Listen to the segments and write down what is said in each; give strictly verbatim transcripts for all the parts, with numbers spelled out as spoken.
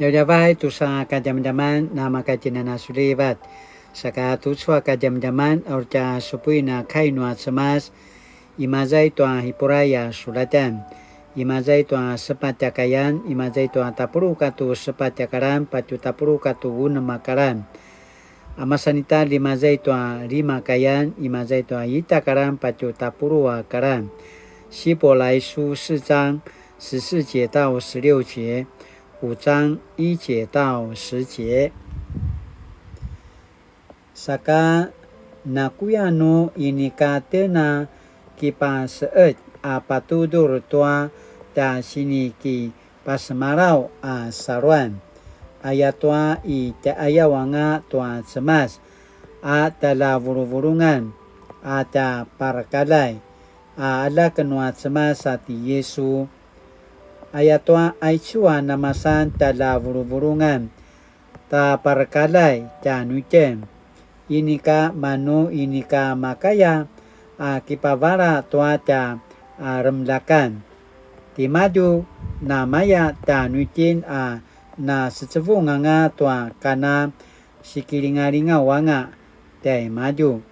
Djavadjavay tusa kadjamadjaman na makatjinanasulivat. Saka tucu a kadjamadjaman a uri tja supuin a kai nua Cemas, imaza i tua Hipuray a sulatan. Imaza i tua sepatj a kayan, imaza i tua tapuluq katu sepatj a karan, patju tapuluq katu unem a karan. A masanita imaza i tua lima kayan, imaza i tua ita karan, patju tapuluq a karan. 希伯来书四章十四节到十六节，五章一节到十节。Saka nakuya nu inika tjen a kipaseqetj a patudur tua tja sinikipasemalaw a saluan, ayatua i tjaqayaw anga tua Cemas a tjaljavuluvulungan a tja parakaljay, a aljak nua Cemas a ti Yisu. Ayatua aicu a namasan tjaljavuluvulungan ta parakaljay tjanuitjen, inika manu inika makaya a kipavala tua tja a remlakan. Timadju namaya tjanuitjen a nasecevung anga tua kana sikilingalingaw anga tjaimadju.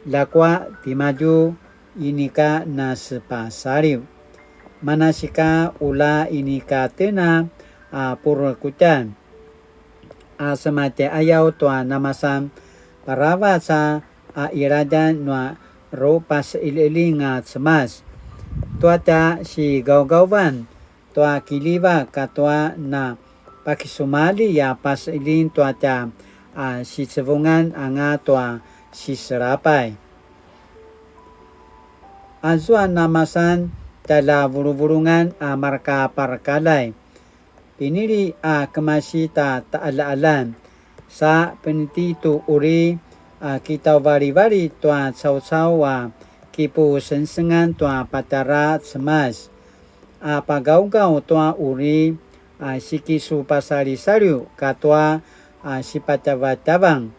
Ljakua timadju inika nasepasaliw. Manasika ula inika tjen a purkutjan a sematjaiyaw tua namasan paravac a qiladjan nua rupaseqeljiqeljing a Cemas. Tua tja sigawgawvan tua kiljivak katua na pakisumalji a paseqeljing tua tja a sicevungan anga tua siselapay. Azua namasan tjaljavuluvulungan a marka parakaljay, pinili a kemasi ta taqaljaqaljan, sa peniti tu uri a kitauvalivali tua caucau a kipusengsengan tua patjara Cemas, a pagawgaw tua uri a sikisupasalisaliw katua a sipatjavatjavang.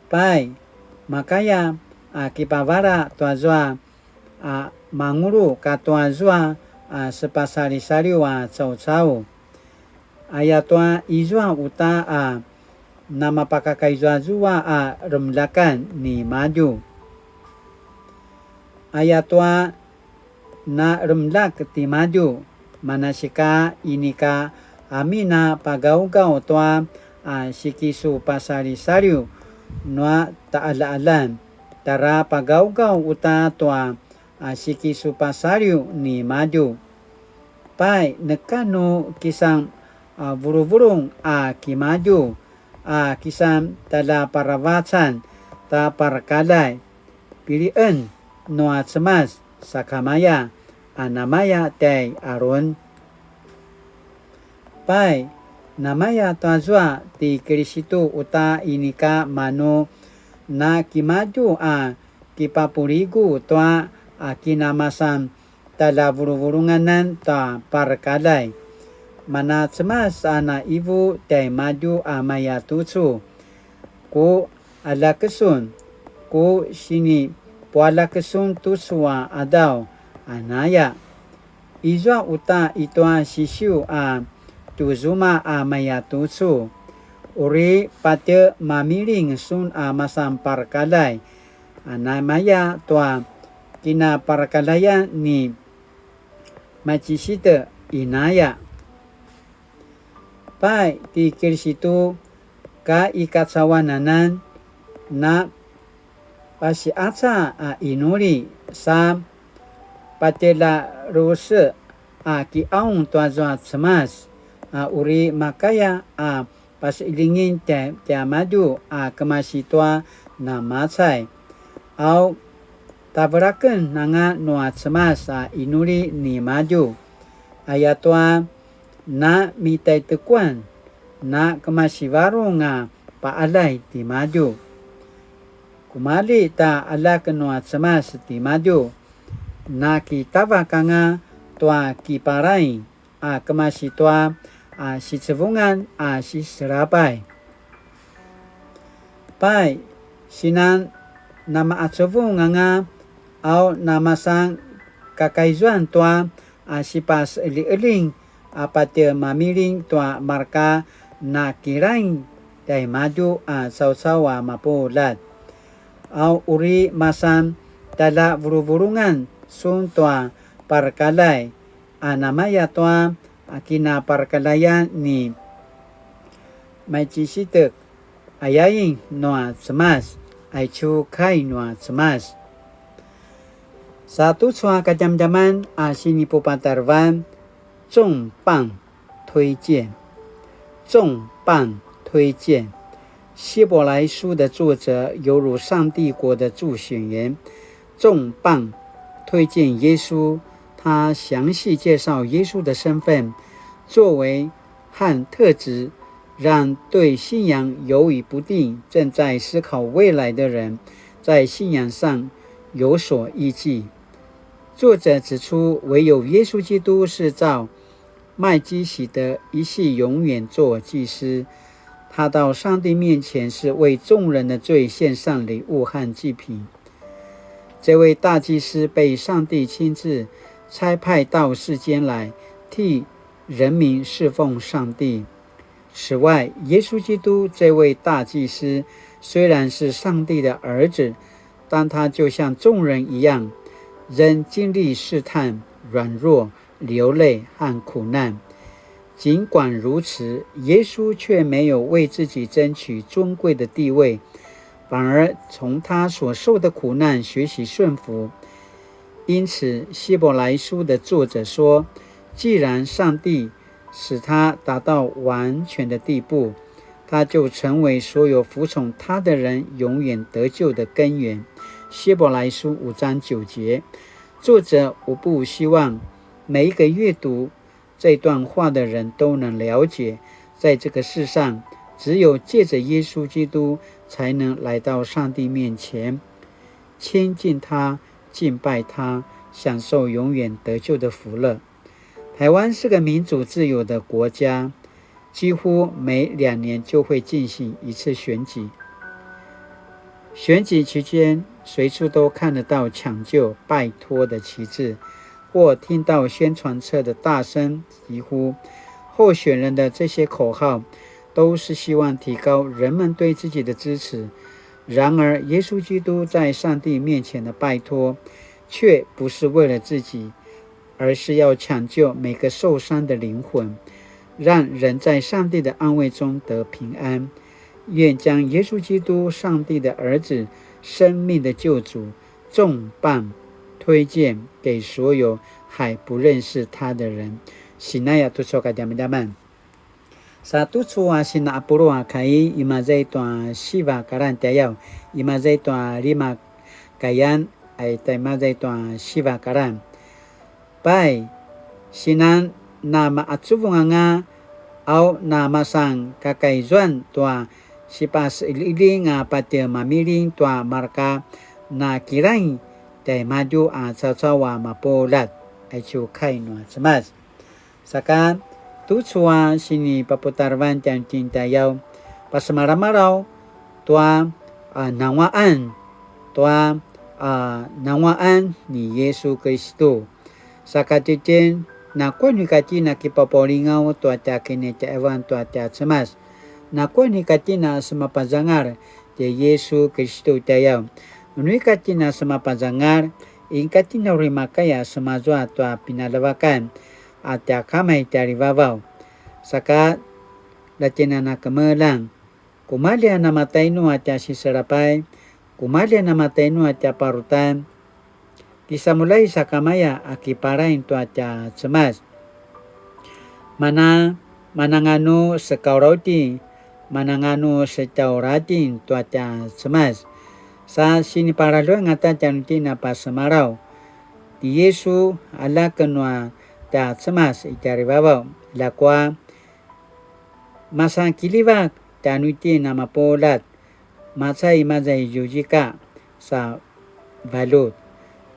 Pai, makaya a kipavala tuazua a mangulu katua zua a sepasalisaliw a caucau. Ayatua izua uta a namapakakaizuazua a remlakan nimadju. Ayatua na remlak timadju, manasika inika amin a pagawgaw tua a sikisupasalisaliw nua taqaljaqaljan, tjara pagawgaw uta tua a sikisupasaliw nimadju. Pai, neka nu kisan a vuluvulung a kimadju a kisan tjaljaparavacan ta parakaljay, piliqen nua Cemas sakamaya a namaya tjai Arun. Pai, namaya tuazua ti Kilisitu uta inika manu na kimadju a kipapuligu tua a kinamasan tjaljavuluvulunganan ta parakaljay. Mana Cemas a na ivu tjaimadju a maya tucu. Ku aljakesun, ku sinipualjakesun tucu a qadaw, anaya. Izua uta itua sisiu a tuzuma a maya tucu. Uri patje mamiling sun a masan parakaljay, a namaya tua kinaparakaljaya ni Macisite inaya. Pai ti Kilisitu ka i kacauan anan na pasiqaca a inuli sa patjelaluse a kiqaung tuazua Cemas a uri makaya a paseqeljingen tia, tiamadju a kemasi tua namacay. Au tavelaken anga nua Cemas a inuli nimadju. Ayatua na mitaitekuan, na kemasi varung a paqaljay timadju. Kumalji ta aljak nua Cemas timadju, na kitavak anga tua kipalay a kemasi tua a sicevungan a siselapay. Pai, sinan namaqacuvung anga, au namasan kakaizuan tua a sipaseqeljiqeljing a patje mamiling tua marka nakilaing tjaimadju a caucau a mapuljat. A uri masan tjaljavuluvulungan sun tua parakaljai, a namaya tua a kinaparakaljaian ni Malkisitek, ayain nua Cemas, aicu kai nua Cemas. Sa tucu a kadjamadjaman a sinipupatarevan, 重磅推荐，重磅推荐。希伯来书的作者犹如上帝国的助选员，重磅推荐耶稣。他详细介绍耶稣的身份、作为和特质，让对信仰犹豫不定、正在思考未来的人在信仰上有所依据。作者指出，唯有耶稣基督是照麦基洗德一系永远做祭司，他到上帝面前是为众人的罪献上礼物和祭品。这位大祭司被上帝亲自差派到世间来，替人民侍奉上帝。此外，耶稣基督这位大祭司虽然是上帝的儿子，但他就像众人一样，仍经历试探、软弱、流泪和苦难。尽管如此，耶稣却没有为自己争取尊贵的地位，反而从他所受的苦难学习顺服。因此，希伯来书的作者说，既然上帝使他达到完全的地步，他就成为所有服从他的人永远得救的根源。希伯来书五章九节。作者无不希望每一个阅读这段话的人都能了解，在这个世上，只有借着耶稣基督，才能来到上帝面前，亲近他，敬拜他，享受永远得救的福乐。台湾是个民主自由的国家，几乎每两年就会进行一次选举。选举期间，随处都看得到抢救、拜托的旗帜，或听到宣传车的大声疾呼。候选人的这些口号，都是希望提高人们对自己的支持。然而，耶稣基督在上帝面前的拜托，却不是为了自己，而是要抢救每个受伤的灵魂，让人在上帝的安慰中得平安。愿将耶稣基督，上帝的儿子，生命的救主，重磅推荐给所有还不认识他的人。Sinaya tucu a kadjamadjaman. Sa tucu a sinapulu a kai, imaza i tua siva kalan tiayaw, imaza i tua lima kayan, a i tua imaza i tua siva kalan. Pai, sinan namacuvung anga, au namasan kakaizuan tua sipasililing a patje mamiling tua marka nakilaing tjaimadju a caucau a mapuljat, aicu kai nua Cemas. Saka tucu a sinipaputarevan tjanuitjen tjayaw, pasemalamalaw tua, a, nanguaqan, tua, a, nanguaqan ni Yisu Kiristu. Saka tjitjen, nakuya nu ika tjen a kipapaulingaw tua tja kinitjaevan tua tja Cemas. Nakuya nu ika tjen a semapazangal tjai Yisu Kiristu tjayaw. Nu ika tjen a semapazangal, inika tjen a uri makaya semazua tua pinaljavakan a tja Kama i tjalivavaw. Saka, la tjen a na kemeljang. Kumalji a namatainu a tja siselapay, kumalji a namatainu a tja parutan, kisamulja i sakamaya a kipalaing tua tja Cemas. Mana, mananganu sekaulauti, mananganu setjauratin tua tja Cemas. Sa sinipalaluan ata tjanuitjen a pasemalaw. Ti Yisu, aljak nua tja Cemas i tjarivavaw, ljakua, masan kiljivak tjanuitjen a mapuljat, macai imaza i Yuzika sa valjut,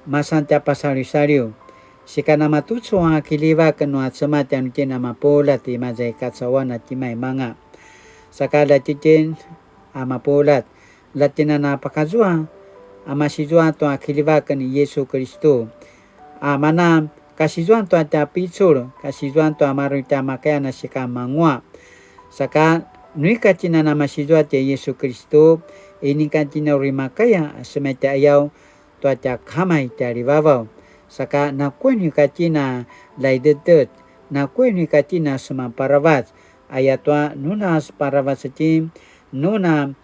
masan tja pasaliwsaliw. Sika namatucu a kiljivak nua Cemas tjanuitjen a mapuljat imaza i kacauan a timaimanga. Saka la tjitjen a mapuljat, la tjen a na pakazua, a masizua tua kiljivak ni Yisu Kiristu. A mana kasizuan tua tja picul, kasizuan tua maru tja makaya na sika mangua. Saka nu ika tjen a namasizua tjai Yisu Kristu, inika tjen a uri makaya a sema tja ayaw tua tja Kama i tjalivavaw. Saka nakuya nu ika tjen a laidedet, nakuya nu ika tjen a semanparavac, ayatua nu na separavac tjen, nu na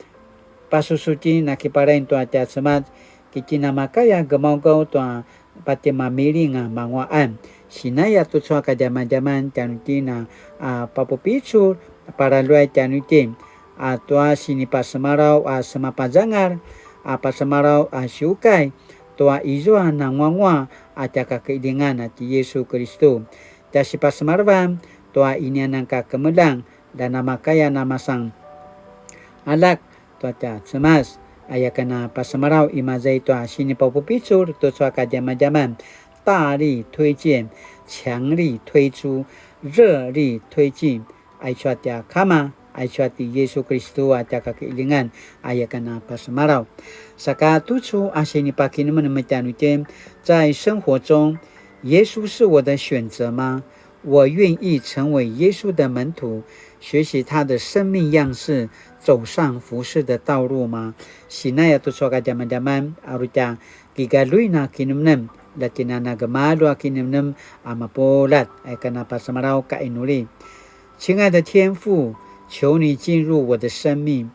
pasusu tjen a kipalain tua tja Cemas, ki tjen a makaya gemaugaw tua patjemamiling a manguaqan. Sinaya tucu a kadjamadjaman tjanuitjen a, a, papupicul, palaluay tjanuitjen, a, tua sinipasemalaw a semapazangal, a, pasemalaw a siukay, tua izua nanguangua a tja kakailingan a ti Yisu Kristu. Tja sipasemalavan tua inianan ka kemeljang, la namakaya namasan aljak tua tja Cemas, aya ken a pasemalaw imaza i tua sinipapupicul tucu a kadjamadjaman, 大力推薦, 強力推出, 熱力推進, aicu a tja Kama, aicu a ti Yisu Kristu a tja kakailingan, aya ken a pasemalaw. Saka tucu a sinipakinemenem tjanuitjen, 在生活中，耶稣是我的选择吗？我愿意成为耶稣的门徒，学习他的生命样式，走上服侍的道路吗？Sinaya tucu a kadjamadjaman, aru tja kigaluin a kinemnem, la tjen a na gemalju a kinemnem a mapuljat, aya ken a pasemalaw ka inuli. 亲爱的天父，求你进入我的生命，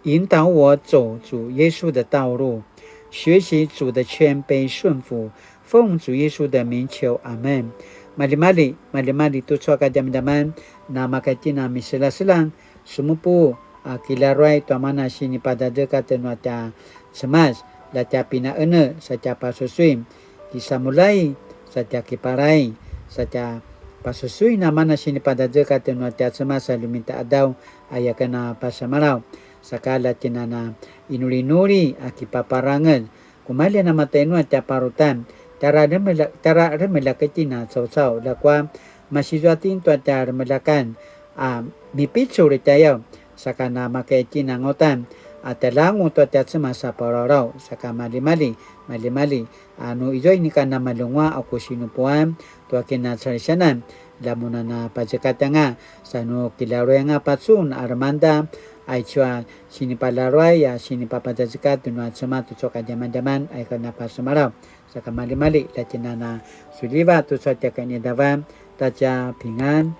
引导我走主耶稣的道路，学习主的谦卑顺服，奉主耶稣的名求，阿门。Maljimalji, maljimalji tucu a kadjamadjaman, na maka tjen a miseljaseljang, semupu, a, kilaruay tua mana sinipadadekaten nua tja Cemas, la tja pinaene, sa tja pasusui, kisamulai, sa tja kipalai, sa tja pasusui na mana sinipadadekaten nua tja Cemas a ljemita qadaw, aya ken a pasemalaw, saka la tjen a na inulinuli a kipaparangez, kumalji a na matainu a tja parutan, tjara remelja-, tjara remeljak tjen a caucau, ljakua masizua tjen tua tja remeljakan, a, mipicul tjayaw, saka na maka tjen a ngautan, a, tjaljangu tua tja Cemas a palaulaw, saka maljimalji, maljimalji, a, nu izua inika na maljenguaq a ku sinupuan tua kinacalisianan, la mun a na pazekatjanga, sa nu kilaruay anga pacun a lemangeda, aicu a sinipalaruay a sinipapadazekatj nua Cemas tucu a kadjamadjaman, aya ken a pasemalaw. Saka maljimalji, la tjen a na suljivatj tucu a tja kiniqadavan, ta tja pingan.